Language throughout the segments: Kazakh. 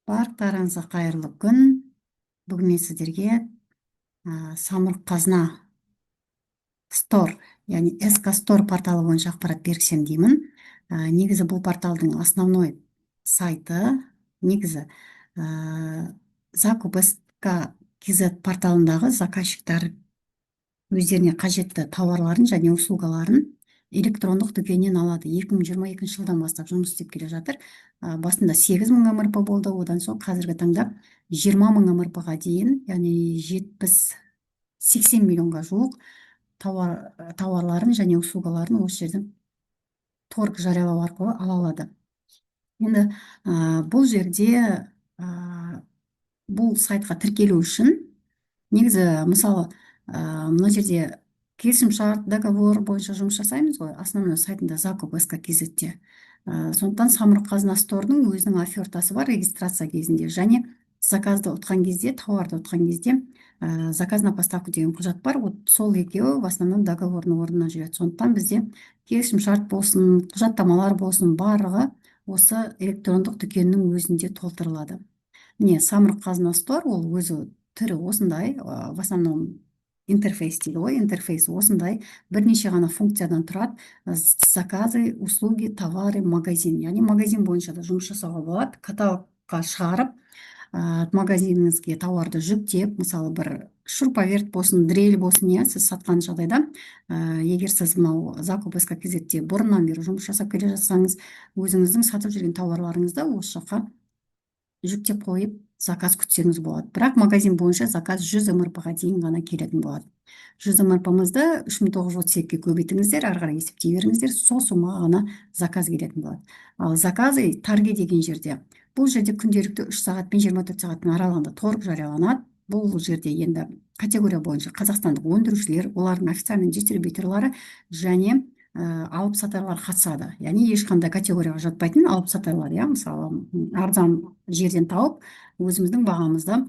Барлықтарыңызға қайырлы күн! Бүгін мен сіздерге Самұрық Қазына Стор, яғни СК Стор порталы бойынша ақпарат берсем деймін. Негізі бұл порталдың основной сайты, негізі закуп СК KZ порталындағы заказчиктар өздеріне қажетті тауарларын және услугаларын электрондық дүкеннен алады. 2022 жылдан бастап жұмыс істеп келе жатыр. Басында 8 мың МРП болды, одан соң қазіргі таңда 20 мың МРП-ға дейін, яғни 70-80 миллионға жуық тауарларын және услугаларын осы жерден торг жариялау арқылы ала алады. Енді бұл жерде бұл сайтқа тіркелу үшін негізі, мысалы, мына жерде келісімшарт, договор бойынша жұмыс жасаймыз ғой основной сайтында, закуп СК KZ-те. Сондықтан Самұрық Қазына Стордың өзінің офертасы бар. Регистрация кезінде және заказды ұтқан кезде, тауарды ұтқан кезде заказ на поставку деген құжат бар. Вот сол екеуі в основном договордың орнына жүреді. Сондықтан бізде келісімшарт болсын, құжаттамалар болсын, барлығы осы электрондық дүкеннің өзінде толтырылады. Міне, Самұрық Қазына Стор, ол өзі түрі осындай, в основном интерфейс дейді ғой, интерфейс осындай, бірнеше ғана функциядан тұрады: заказы, услуги, товары, магазин. Яғни магазин бойынша да жұмыс жасауға болады. Каталогқа шығарып, магазиніңізге тауарды жүктеп, мысалы, бір шуруповерт болсын, дрель болсын, иә, сіз сатқан жағдайда, егер сіз мынау закуп СК KZ-те бұрыннан бері жұмыс жасап келе жатсаңыз, өзіңіздің сатып жүрген тауарларыңызды осы жаққа жүктеп қойып, заказ күтсеңіз болады. Бірақ магазин бойынша заказ 100 МРП-ға дейін ғана келетін болады. 100 МРП-мызды 3932-ге көбейтіңіздер, ары қарай есептей беріңіздер, сол суммаға ғана заказ келетін болады. Ал заказы, торги деген жерде, бұл жерде күнделікті 3 сағат пен 24 сағаттың аралығында торг жарияланады. Бұл жерде енді категория бойынша қазақстандық өндірушілер, олардың официальный дистрибьюторлары және алып сатарлар қатысады. Яғни ешқандай категорияға жатпайтын алып сатарлар, иә, мысалы, арзан жерден тауып, өзіміздің бағамызды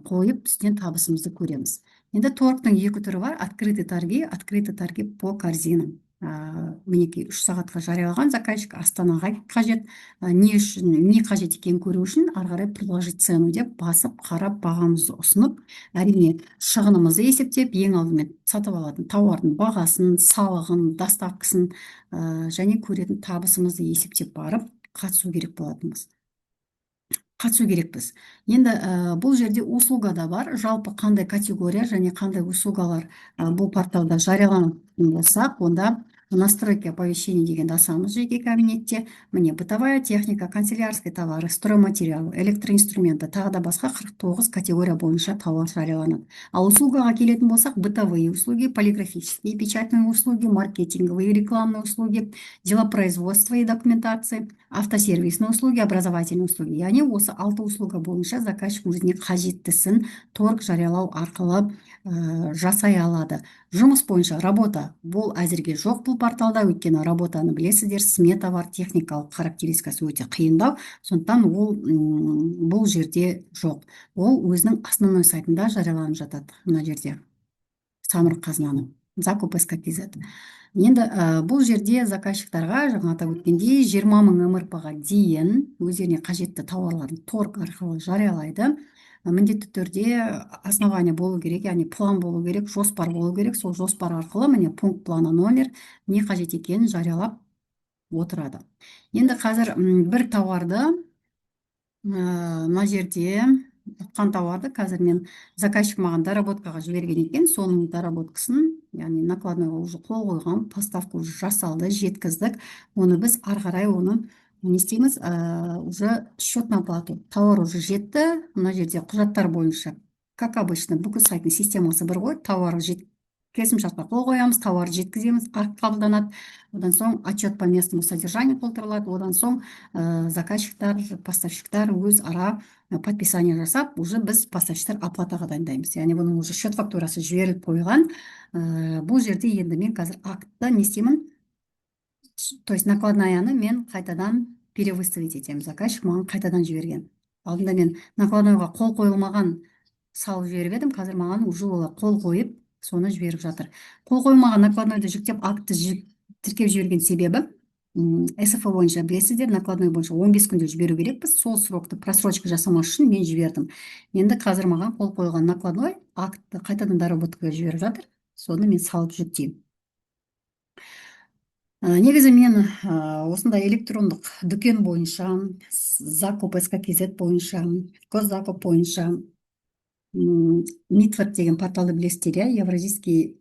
қойып, үстінен табысымызды көреміз. Енді торгтың екі түрі бар: открытый торги, открытый торги по корзинам. Мінекей, 3 сағатқа жариялаған заказчик Астанаға қажет, не үшін, не қажет екенін көру үшін ары қарай «предложить цену» деп басып, қарап, бағамызды ұсынып, әрине, шығынымызды есептеп, ең алдымен сатып алатын тауардың бағасын, салығын, доставкасын және көретін табысымызды есептеп барып қатысу керек болатынбыз, қатысу керекпіз. Енді бұл жерде услуга да бар. Жалпы қандай категория және қандай услугалар бұл порталда жарияланатын болсақ, онда «настройки оповещений» дегенді асамыз жеке кабинетте. Міне, бытовая техника, канцелярские товары, стройматериалы, электроинструменты, тағы да басқа 49 категория бойынша тауар жарияланады. Ал услугаға келетін болсақ, бытовые услуги, полиграфические и печатные услуги, маркетинговые и рекламные услуги, делопроизводство и документация, автосервисные услуги, образовательные услуги. Яғни осы алты услуга бойынша заказчик өзіне қажеттісін торг жариялау арқылы жасай алады. Жұмыс бойынша, работа, бұл әзірге жоқ бұл порталда, өйткені работаны білесіздер, смета бар, техникалық характеристикасы өте қиындау, сондықтан ол бұл жерде жоқ. Ол өзінің основной сайтында жарияланып жатады, мына жерде, Самұрық Қазынаның закуп СК KZ. Енді бұл жерде заказчиктарға, жаңа атап өткендей, 20 мың МРП-ға дейін өздеріне қажетті тауарларын торг арқылы жариялайды. Міндетті түрде основание болу керек, яғни план болу керек, жоспар болу керек. Сол жоспар арқылы, міне, пункт плана номер, не қажет екенін жариялап отырады. Енді қазір бір тауарды, мына жерде ұтқан тауарды қазір мен, заказчик маған доработкаға жіберген екен, соның доработкасын, яғни накладнойға уже қол қойған, поставка уже жасалды, жеткіздік. Оны біз ары қарай оны не істейміз? Уже счет на оплату, тауар уже жетті. Мына жерде құжаттар бойынша, как обычно, бүкіл сайттың системасы бір ғой. Тауар келісімшартқа қол қоямыз, тауарды жеткіземіз, акт қабылданады, одан соң отчет по местному содержанию толтырылады, одан соң заказчиктар, поставщиктар өз ара подписание жасап, уже біз, поставщиктар, оплатаға дайындаймыз. Яғни бұның уже счет фактурасы жіберіліп қойған. Бұл жерде енді мен қазір актты не істеймін, то есть накладнаяны мен қайтадан перевыставить етемін. Заказчик маған қайтадан жіберген. Алдында мен накладнойға қол қойылмаған салып жіберіп едім, қазір маған уже олар қол қойып, соны жіберіп жатыр. Қол қойылмаған накладнойды жүктеп, актті тіркеп жіберген себебі СФ бойынша білесіздер, накладной бойынша 15 күнде жіберу керекпіз. Сол срокты просрочка жасамас үшін мен жібердім. Енді қазір маған қол қойылған накладной актты қайтадан доработкаға жіберіп жатыр. Соны мен салып жүктеймін. Негізі мен осындай электрондық дүкен бойынша, закуп СК бойынша, госзакуп бойынша, Митворд деген порталды білесіздер, иә, евразийский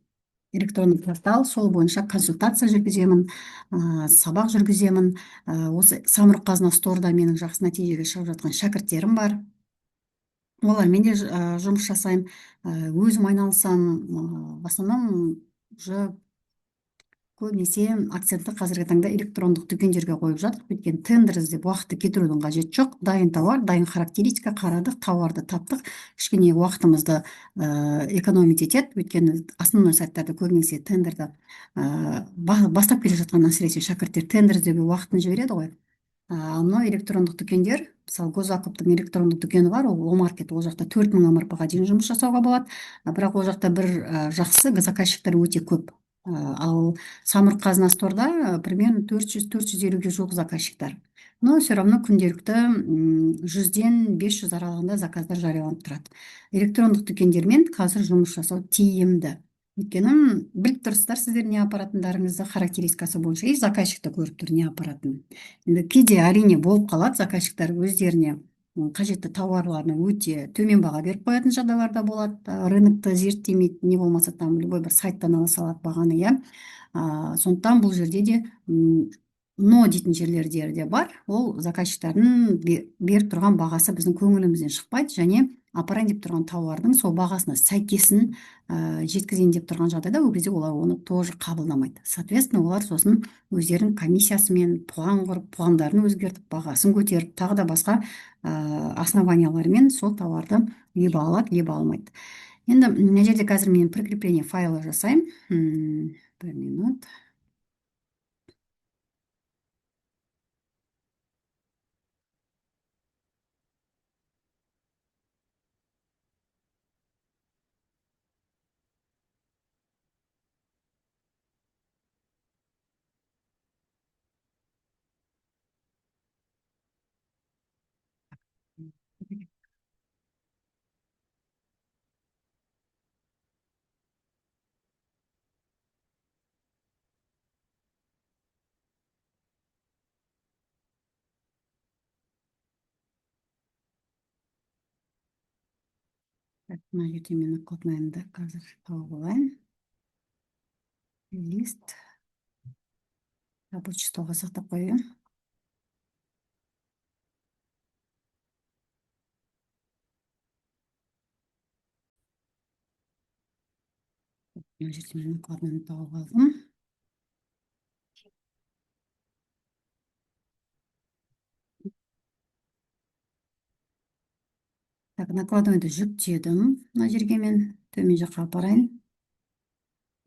электронный портал, сол бойынша консультация жүргіземін, сабақ жүргіземін. Осы Самұрық Қазына сторда менің жақсы нәтижеге шығып жатқан шәкірттерім бар. Олармен де жұмыс жасаймын, өзім айналысамын. В основном уже көбінесе акцентті қазіргі таңда электрондық дүкендерге қойып жатырмық, өйткені тендер іздеп уақытты кетірудің қажеті жоқ. Дайын тауар, дайын характеристика, қарадық, тауарды таптық, кішкене уақытымызды экономить етеді. Өйткені основной сайттарда көбінесе тендерді бастап келе жатқан, әсіресе шәкірттер тендер іздеуге уақытын жібереді ғой. Ал мынау электрондық дүкендер, мысалы, госзакуптың электрондық дүкені бар, ол Омаркет, ол жақта 4000 МРП-ға дейін жұмыс жасауға болады. Бірақ ол жақта бір жақсы, заказчиктар өте көп. Ал Самұрық Қазына сторда примерно 400-450-ге жуық заказчиктар. Но все равно күнделікті 100-ден 500 аралығында заказдар жарияланып тұрады. Электрондық дүкендермен қазір жұмыс жасау тиімді. Өйткені біліп тұрсыздар сіздер не апаратындарыңызды характеристикасы бойынша, и заказчик та көріп тұр не апаратынын. Енді кейде, әрине, болып қалады, заказчиктар өздеріне қажетті тауарларына өте төмен баға беріп қоятын жағдайлар да болады. Рынокты зерттемейді, не болмаса там любой бір сайттан ала салады бағаны, иә. Сондықтан бұл жерде де но дейтін жерлерде де бар. Ол заказчиктардың беріп тұрған бағасы біздің көңілімізден шықпайды және апарайын деп тұрған тауардың сол бағасына сәйкесін жеткізейін деп тұрған жағдайда, ол кезде олар оны тоже қабылдамайды. Соответственно, олар сосын өздерінің комиссиясымен план құрып, пландарын өзгертіп, бағасын көтеріп, тағы да басқа основаниялармен сол тауарды либо алады, либо алмайды. Енді мына жерде қазір мен прикрепление файла жасаймын. Бір минут. Так, мына жерде мен накладнойымды қазір тауып алайын. Лист рабочий столға сақтап қояйын. Мына жерде мен накладнойды тауып алдым. Так, накладнойды жүктедім. Мына жерге мен төмен жаққа апарайын.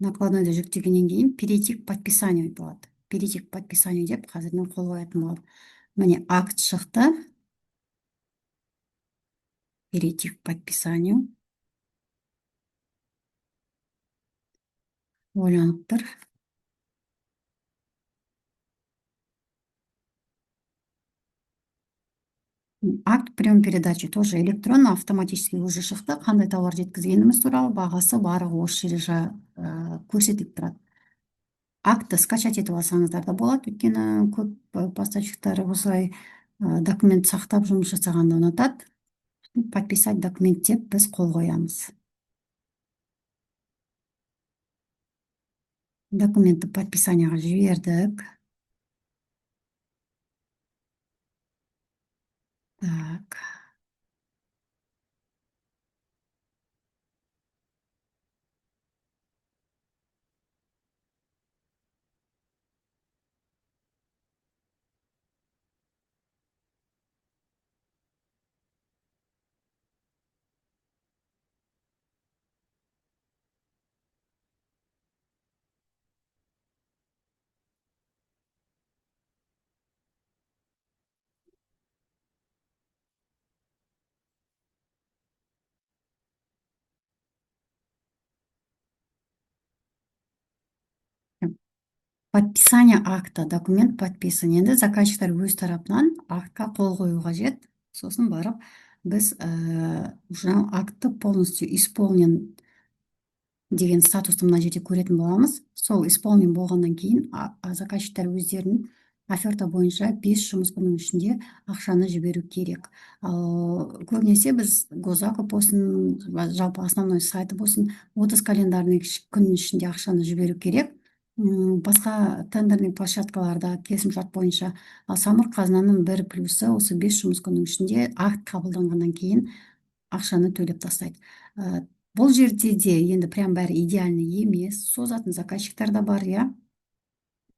Накладнойды жүктегеннен кейін перейти к подписанию болады. Перейти к подписанию деп қазір мен қол қоятын боламын. Міне, акт шықты. Перейти к подписанию. Ойланып тұр. Акт прием передачи тоже электронно, автоматически уже шықты. Қандай тауар жеткізгеніміз туралы, бағасы, барлығы осы жерде көрсетіліп тұрады. Актты скачать етіп алсаңыздар да болады, өйткені көп поставщиктар осылай документ сақтап жұмыс жасағанды ұнатады. Подписать документ деп біз қол қоямыз. Документті подписанияға жібердік. Так. Подписание акта, документ подписан. Енді заказчиктар өз тарапынан актқа қол қою қажет. Сосын барып біз уже актты полностью исполнен деген статусты мына жерде көретін боламыз. Сол исполнен болғаннан кейін заказчиктар өздерінің оферта бойынша 5 жұмыс күнінің ішінде ақшаны жіберу керек. Ал көбінесе біз госзакуп болсын, жалпы основной сайты болсын, 30 календарный күннің ішінде ақшаны жіберу керек. Басқа тендерный площадкаларда келісімшарт бойынша. Ал Самұрық Қазынаның бір плюсы: осы 5 жұмыс күнінің ішінде акт қабылданғаннан кейін ақшаны төлеп тастайды. Бұл жерде де енді прям бәрі идеальный емес, созатын заказчиктар да бар, иә,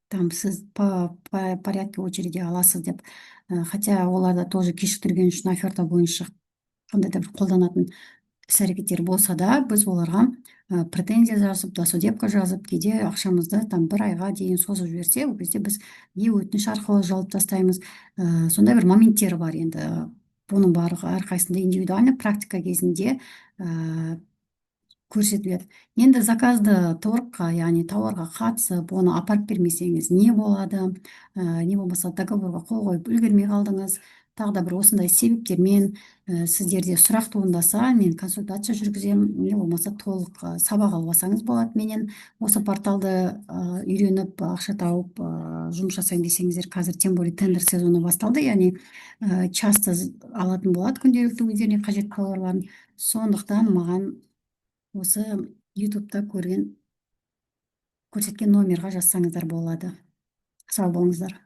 там сіз по порядке очереди аласыз деп. Хотя олар да тоже кешіктірген үшін оферта бойынша қандай да бір қолданатын іс әрекеттер болса да, біз оларға претензия жазып, досудебка жазып, кейде ақшамызды там бір айға дейін созып жіберсе, ол кезде біз е өтініш арқылы жауып тастаймыз. Сондай бір моменттері бар. Енді бұның барлығы әрқайсысында индивидуально практика кезінде көрсетіледі. Енді заказды торгқа, яғни тауарға қатысып, оны апарып бермесеңіз, не болады? Не болмаса договорға қол қойып үлгермей қалдыңыз, тағы да бір осындай себептермен сіздерде сұрақ туындаса, мен консультация жүргіземін, не болмаса толық сабақ алып алсаңыз болады менен. Осы порталды үйреніп, ақша тауып, жұмыс жасайын десеңіздер, қазір тем более тендер сезоны басталды, яғни часто алатын болады күнделікті өздеріне қажет тауарларын. Сондықтан маған осы Ютубта көрген, көрсеткен номерға жазсаңыздар болады. Сау болыңыздар.